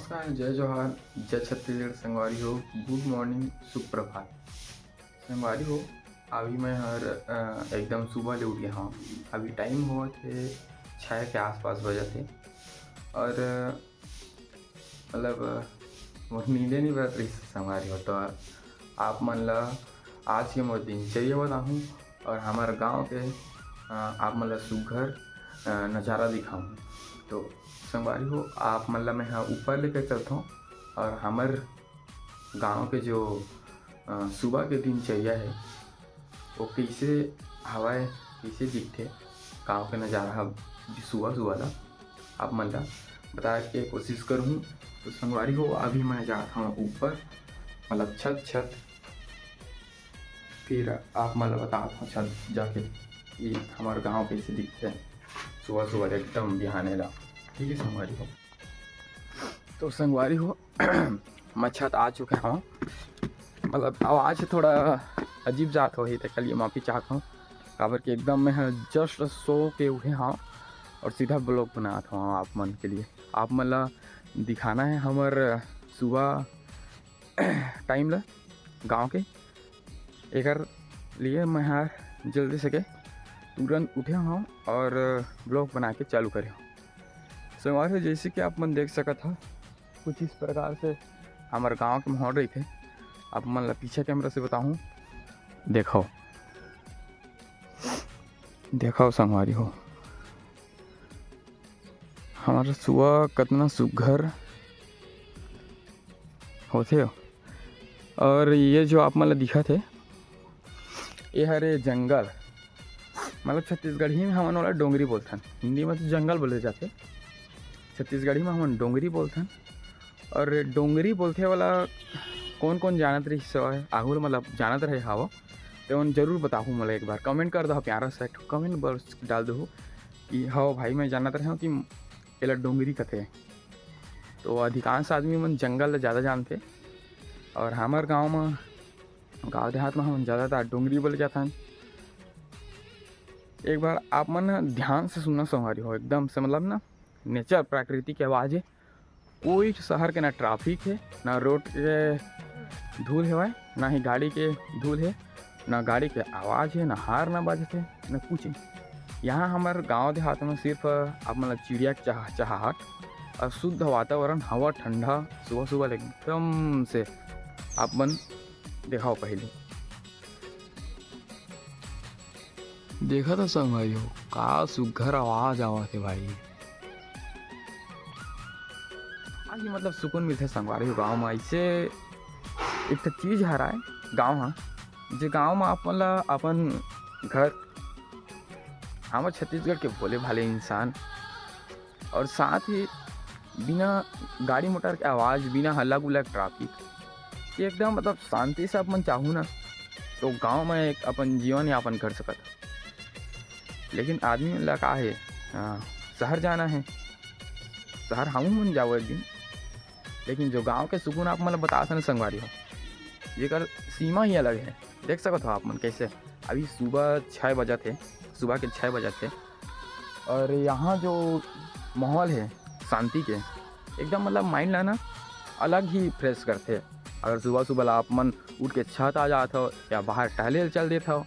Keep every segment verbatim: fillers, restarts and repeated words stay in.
नमस्कार, जय जोहार, जय छत्तीसगढ़ संगवारी हो। गुड मॉर्निंग, सुप्रभात संगवारी हो। अभी मैं हर अ, एकदम सुबह ले उठ गया हूँ। अभी टाइम हुआ थे छः के आसपास बजत हे और अ, मतलब अ, मोर नींदे नहीं बरत रही संगवारी हो। तो आप मन ला आज के मोर दिनचर्या बताहूँ और हमार गांव के अ, आप मन ला सुघर अ, नज़ारा दिखाऊँ। तो संगवारी हो, आप मन ला मैं ह ऊपर लेकर चलता हूँ और हमर गांव के जो अ, सुबह के दिनचर्या है, वो कैसे हवाए, कैसे दिखते, गांव के नज़ारा ह सुबह सुबह ला आप मन ला बताए के कोशिश करूँ। तो संगवारी हो, अभी मैं जात हूँ ऊपर, मतलब छत छत, फिर आप मन ला बतात हूँ छत जाके कि हमार गांव कैसे दिखते सुबह सुबह एकदम बिहाने ला। ठीक है संगवारी हो, तो संगवारी हो, मैं छत आ चुके हूँ। मतलब आवाज़ थोड़ा अजीब जात होही, तेकर लिए माफ़ी चाहत हूँ, काबर कि एकदम मैं ह जस्ट सो के उठे हूँ और सीधा ब्लॉग बनात हूँ आप मन के लिए। आप मन ला दिखाना है हमर सुबह टाइम ला गांव के, एकर लिए मैं ह जल्दी से के तुरंत उठे हूँ और ब्लॉग बना के चालू करे हूँ। संगवारी हो, जैसे कि आप मन देख सकत हो, कुछ इस प्रकार से हमर गांव के माहौल रहिथे। आप मन ला पीछे कैमरा से बताहूँ, देखो, देखो संगवारी हो, हमारा सुबह कतना सुघर होथे। और ये जो आप मन ला दिखत हे, ये हरे जंगल, मतलब छत्तीसगढ़ी में हमन ओला डोंगरी बोलथन, हिंदी में तो जंगल बोले जाथे, छत्तीसगढ़ी में हमन डोंगरी बोलथन। और डोंगरी बोलथे वाला कौन कौन जानत रहिस हवय, आघू ल मतलब जानत रहे हव, ते मन जरूर बताहू मोला एक बार, कमेंट कर दो, प्यारा सा एक ठो कमेंट बॉक्स डाल दो कि हव भाई, मैं जानत रहे हूँ कि एला डोंगरी कथे। तो अधिकांश आदमी मन जंगल ल ज़्यादा जानथे, और हमर गांव म, गांव देहात म हमन ज़्यादातर डोंगरी बोले जाथन। एक बार आप मन ध्यान से सुनना संगवारी हो, एकदम से मतलब ना नेचर, प्राकृतिक आवाज़ है। कोई शहर के ना ट्रैफिक है, ना रोड के धूल हेवय, ना ही गाड़ी के धूल है, ना गाड़ी के आवाज़ है, ना हार ना बाजत है, ना कुछ नहीं। यहाँ हमर गांव देहात में सिर्फ आप मन ला चिड़िया के चहा-, चहाहट और शुद्ध वातावरण, हवा ठंडा, सुबह सुबह ले एकदम से आप मन देखाओ पहले। देखा था संगवारी हो, का सुघर आवाज़ आवत है भाई। आही मतलब सुकून मिलथे संगवारी हो गाँव म। ऐसे एक ठो चीज हराय गाँव ह, जे गाँव म आप मन ला अपन घर, हमर छत्तीसगढ़ के भोले भाले इंसान, और साथ ही बिना गाड़ी मोटर के आवाज़, बिना हल्ला गुल्ला के ट्रैफिक, एकदम मतलब शांति से आप मन चाहू ना, तो गाँव में एक अपन जीवन यापन कर सकत। लेकिन आदमी मन ला का हे, हाँ, शहर जाना है, शहर हमू मन जाओ एक दिन, लेकिन जो गांव के सुकून आप मन ला बता सन संगवारी हो, जेकर सीमा ही अलग है। देख सकत हो आप मन कैसे अभी सुबह छः बजत हे, सुबह के छः बजत हे, और यहाँ जो माहौल है शांति के, एकदम मतलब माइंड ला ना अलग ही फ्रेश करथे। अगर सुबह सुबह ला आप मन उठ के छत आ जात हो या बाहर टहले ल चल देत हो,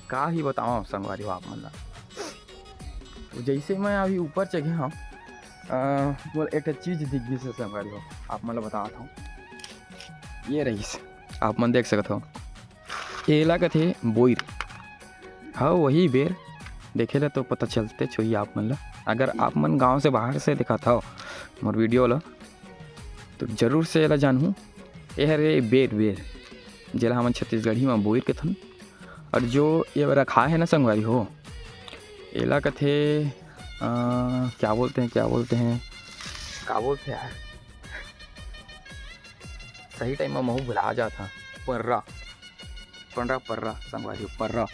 का ही बताओ संगवारी हो आप मन ला। तो जैसे मैं अभी ऊपर चढ़े हूँ, अ, मोला एक ठो चीज दिख गिस हे संगवारी हो, आप मन ला बतावत हूँ। ये रहीस, आप मन देख सकत हो, एला कथे बोइर। हाँ, वही बेर देखे ला तो पता चलते छोई आप मन ला। अगर आप मन गांव से बाहर से देखत हव मोर वीडियो ला, तो जरूर से एला जानहू। ए हरे बेर, बेर, जेला हमन छत्तीसगढ़ी म बोइर कथन। और जो ये रखा है ना संगवारी हो, एला कथे, अ, क्या बोलते हैं, क्या बोलते हैं, का बोलते हैं यार, सही टाइम में महू भुला जात हूँ। पर्रा, पर्रा, पर्रा, संगवारी हो, पर्रा।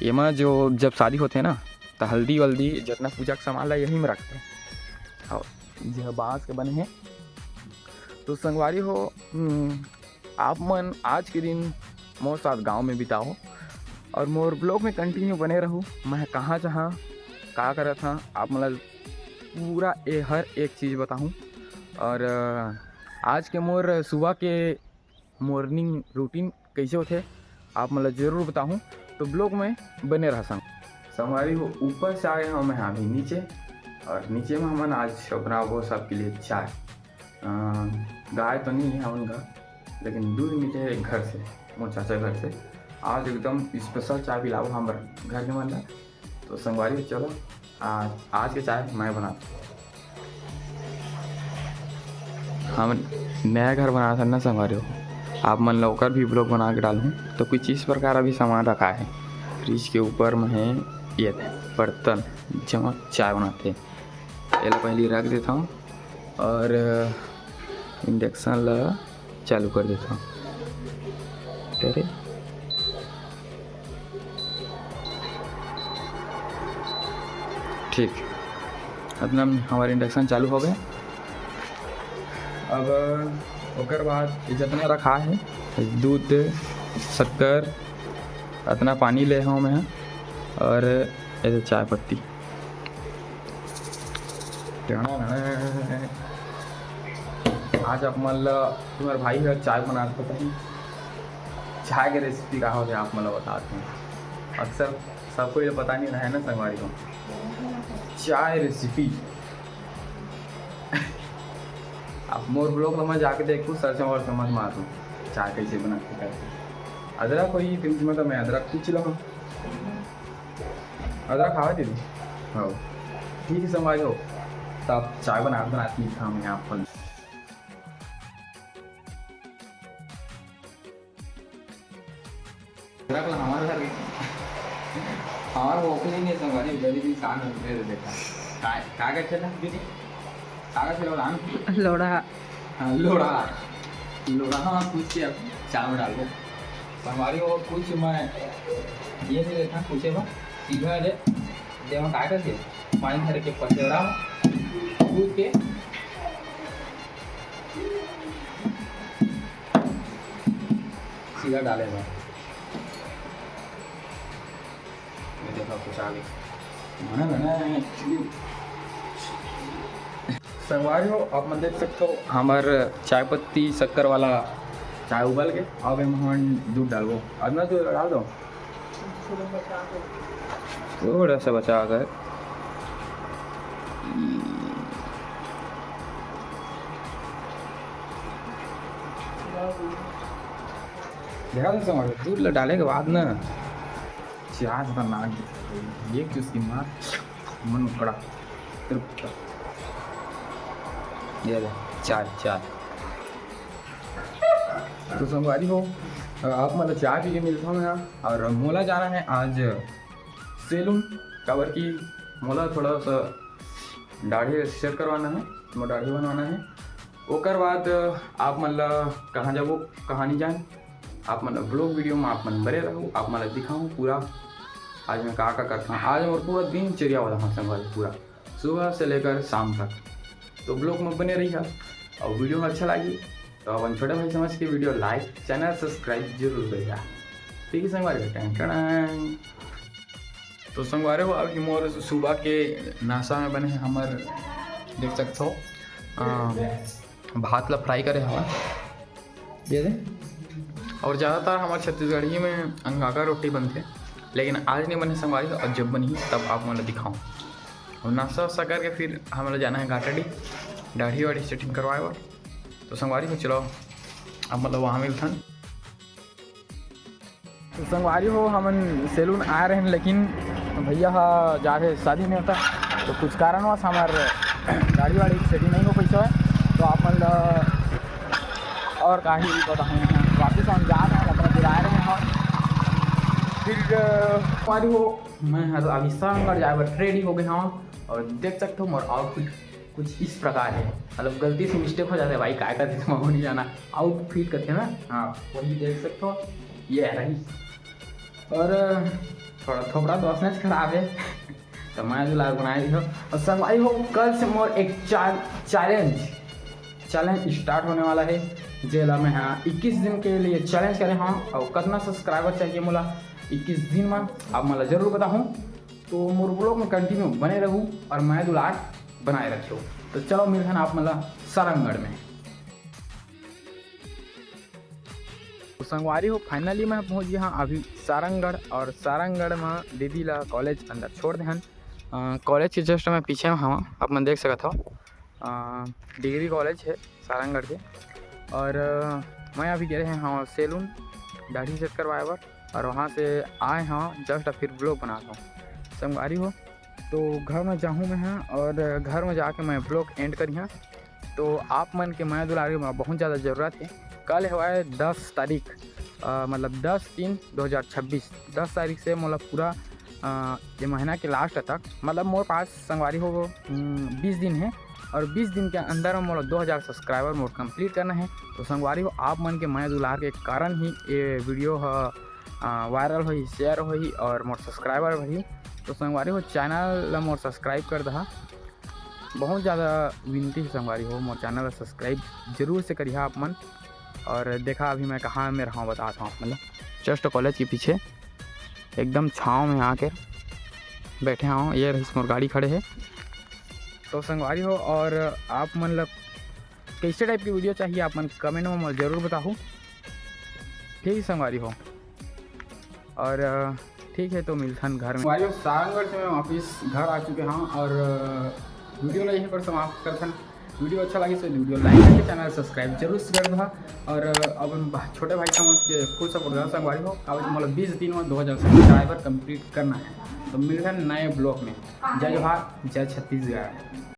एमा जो जब शादी होथे ना, त हल्दी वल्दी, जितना पूजा के सामान ला, यही में रखथे। और यह बांस के बने हैं। तो संगवारी हो, हम्म, आप मन आज के दिन मोर साथ गांव में बिताओ और मोर ब्लॉग में कंटिन्यू बने रहू। मैं कहाँ जहाँ का करत हाँ, आप मन ला पूरा ए हर एक चीज़ बताहूँ। और, अ, आज के मोर सुबह के morning routine कइसे होथे, आप मन ल जरूर बताहूँ, तो vlog में बने रहा संग। संगवारी हो, ऊपर से आए हँव मैं अभी नीचे, और नीचे में हमन आज बनाबो सबके लिए चाय। अ, गाय तो नहीं है हमन घर, लेकिन दूध मिले है घर से, मोर चाचा घर से। आज एकदम special चाय पिलाबो हमर घर के मन ला। तो संगवारी हो, चलो आज, आज के चाय मैं बनात हँव। हम नया घर बनात हन ना संगवारी हो, आप मन ला ओकर भी vlog बना के डालहूँ। तो कुछ इस प्रकार अभी सामान रखा है, fridge के ऊपर में है ये बर्तन, जेमा चाय बनाथे। एला पहली रख देथँव और induction ला चालू कर देथँव। अरे ठीक, अतना में हमर induction चालू हो गए। अब ओकर बाद ये जतना रखा है, दूध, शक्कर, अतना पानी ले हँव मैं, और ये चाय पत्ती। आज आप मन ल तुम्हर भाई ह चाय बना के बताही। चाय के recipe का होथे, आप मन ल बतात हँव। अक्सर सब कोई ल पता नहीं रहे ना संगवारी हो, चाय recipe। आप मोर vlog ला मैं जाके देखहू, search और समझ में आही चाय कैसे बनाथे करके। अदरक होही fridge में, तो मैं अदरक पीस लहूँ। अदरक हवय दीदी? हाँ। ठीक है संगवारी हो, तब चाय बना, बना के खाऊंगा आप मन। अदरक ला हमारे घर, हमारे वो अपने नहीं संगवारी, उधर ही इंसान होते थे, देखा। का, का का खेला दीदी? का का खेला नाम? लोढ़ा। हाँ, लोढ़ा। लोढ़ा, हाँ, कुछ के अब चाय में डाल दो। संगवारी हो, कुछ मैं ये नहीं लेता, कुछ है बा, सीधा ले, दे में काय कर दे, पानी भर के पसेड़ा, कूद के सीधा डाले बा। ये देखो, कुछ आ गया। मना, मना। संगवारी हो, आप मन देख सकते हो, हमार चाय पत्ती शक्कर वाला चाय उबल के, अब एमा हमन दूध डालबो। अतना दूध डाल दो, थोड़ा सा बचा कर। देखा तो संगवारी, दूध ला डाले के बाद ना, चाय खतरनाक दिखता है। एक चुस्की मार, मन उकड़ा, तृप्त। ये ले, चाय, चाय। तो संगवारी हो, आप मन ला चाय पी के मिलता हूँ यहाँ, और मोला जाना है आज सैलून, काबर कि मोला थोड़ा सा दाढ़ी सेट करवाना है, मोर दाढ़ी बनवाना है। ओकर बाद आप मन ला कहाँ जाबो, कहाँ नहीं जान, आप मन ला vlog video में आप मन बने रहू, आप मन ला दिखाऊँ पूरा आज मैं का का करता हूँ। आज मोर पूरा दिनचर्या वाला हाँ संगवारी, पूरा सुबह से लेकर शाम तक। तो vlog में बने रहिहा, और video में अच्छा लागी तो अपन छोटे भाई समझ के video like, channel subscribe जरूर करिहा। ठीक है संगवारी, टैंग टैंग। तो संगवारी हो, अभी मोर सुबह के नाश्ता में बने हे हमर, देख सकथो, अ, भात ला fry करे हवा, ये दे। और ज़्यादातर हमारे छत्तीसगढ़ी में अंगाकर रोटी बनथे, लेकिन आज नहीं बने संगवारी, और जब बनही तब आप मन ला दिखाऊँ। और नाश्ता वास्ता करके फिर हमन ला जाना है घाटाडी, दाढ़ी वाढ़ी setting करवाए बर। तो संगवारी हो, चलो अब मतलब वहाँ मिलथन। तो संगवारी हो, हमन सैलून आए रहेन, लेकिन भैया हा जा रहे शादी में होता, तो कुछ कारणवश हमार दाढ़ी वाढ़ी setting नहीं हो पैसा है। तो आप मन ला और का ही बताऊँ, वापिस हम जा रहे हैं, अपना बुलाए रहे हैं। और फिर संगवारी हो, मैं हर अभी सरमगढ़ जाए बर ready हो गए हूँ, और देख सकते हो मोर outfit कुछ इस प्रकार है, मतलब गलती से mistake हो जाता है भाई, काय करते तुम नहीं जाना, outfit करते ना, हाँ वही देख सकते हो, ये है रही। और थोड़ा थोपड़ा तो असने से खराब है, तो मैं दुलार बनाए दी हो। और संगवारी हो, कल से मोर एक चैलेंज, चैलेंज start होने वाला है, जेला मैं हाँ इक्कीस दिन के लिए challenge करे हाँ, और कितना subscriber चाहिए मोला इक्कीस दिन में, आप मोला जरूर बताहूँ। तो मोर vlog में continue बने रहू और मैं दुलार बनाए रखियो। तो चलो मिलथन आप मन ला सरमगढ़ में। संगवारी हो, finally मैं पहुंच गया हूं अभी सारंगढ़, और सारंगढ़ में दीदी ला कॉलेज अंदर छोड़ दे हन। अ, कॉलेज के just मैं पीछे में हूं, आप मन देख सकत हो, अ, डिग्री कॉलेज है सारंगढ़ के। और अ, मैं अभी गए हैं हाँ सैलून, दाढ़ी सेट करवाए बर, और वहाँ से आए हाँ just, फिर vlog बनाता हूँ। संगवारी हो, तो घर में जाहूँ मैं हाँ, और घर में जाके मैं vlog end करिहाँ। तो आप मन के मया दुलार के बहुत ज़्यादा ज़रूरत है। कल हवय दस तारीख, अ, मतलब दस तीन दो हज़ार छब्बीस, दस तारीख से मतलब पूरा अ, ये महीना के last तक, मतलब मोर पास संगवारी हो, हम्म, बीस दिन है, और बीस दिन के अंदर में मोला दो हज़ार subscriber मोर complete करना है। तो संगवारी हो, आप मन के मया दुलार के कारण ही ये video ह, अ, viral होही, share होही और मोर subscriber बढ़ही। तो संगवारी हो, channel ला मोर subscribe कर दहा, बहुत ज़्यादा विनती है संगवारी हो, मोर channel ला subscribe जरूर से करिहा आप मन। और देखा अभी मैं कहाँ में रहा हूँ, बताता हूँ आप मन ला। Just कॉलेज के पीछे एकदम छाँव में आके बैठे हूँ, ये रहीस मोर गाड़ी खड़े है। तो संगवारी हो, और आप मन ला कैसे type की video चाहिए, आप मन comment में मोला जरूर बताहू। ठीक है संगवारी हो, और अ, ठीक है, तो मिलथन घर में। संगवारी हो, सारंगढ़ से मैं वापस घर आ चुके हूँ, और अ, video ला यहीं पर समाप्त करथन। Video अच्छा लगी तो video like करके channel subscribe जरूर से कर दहा, और अ, अपन भा-, छोटे भाई समझ के full support दहा संगवारी हो। अब मोला बीस दिन में दो हज़ार subscriber complete करना है। तो मिलथन नए vlog में। जय जोहार, जय छत्तीसगढ़।